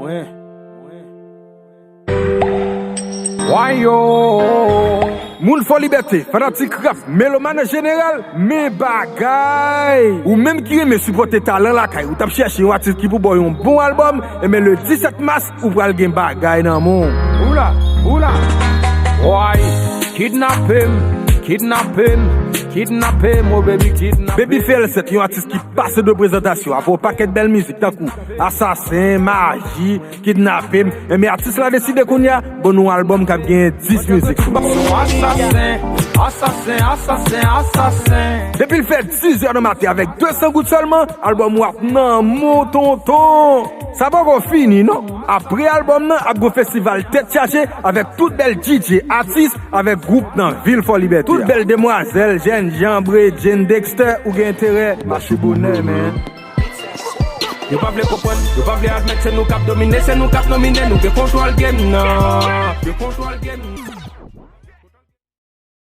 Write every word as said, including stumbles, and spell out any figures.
Mwen. Wayo! Moun Fò Libète, fanatik rap, meloman an jeneral, men bagay! Ou menm ki renmen sipòte talan lakay, ou t ap chèche yon atis ki pou ba w yon bon albòm, enben le disèt mas, ou pral gen bagay nan men w. Oula, oula. Woy, kidnape m, kidnape m, kidnape m, oh baby, kidnape m. Baby Fèl sèt, yon atis ki pase de prezantasyon, avè yon pakèt bèl mizik tankou Asasen, Maji, Kidnape m. Enben atis la deside kounye a, ban nou yon albòm k ap genyen dis mizik sou li. Asasen, asasen, asasen, asasen. Depi l fè dizè nan maten avèk de san goud sèlman, albòm ou ap nan men w tonton. Sa poko fini non. Apre albòm nan, ap gon festival tèt chaje avèk tout bèl D J, atis avèk gwoup nan vil Fò Libète. Tout bèl demwazèl, jènjan, bredjenn, Dexter, ou gen enterè mache bonè, men. Yo pa vle konprann, yo pa vle admèt se nou k ap domine, se nou k ap nomine, nou gen kontwòl game nan. Gen kontwòl game nan.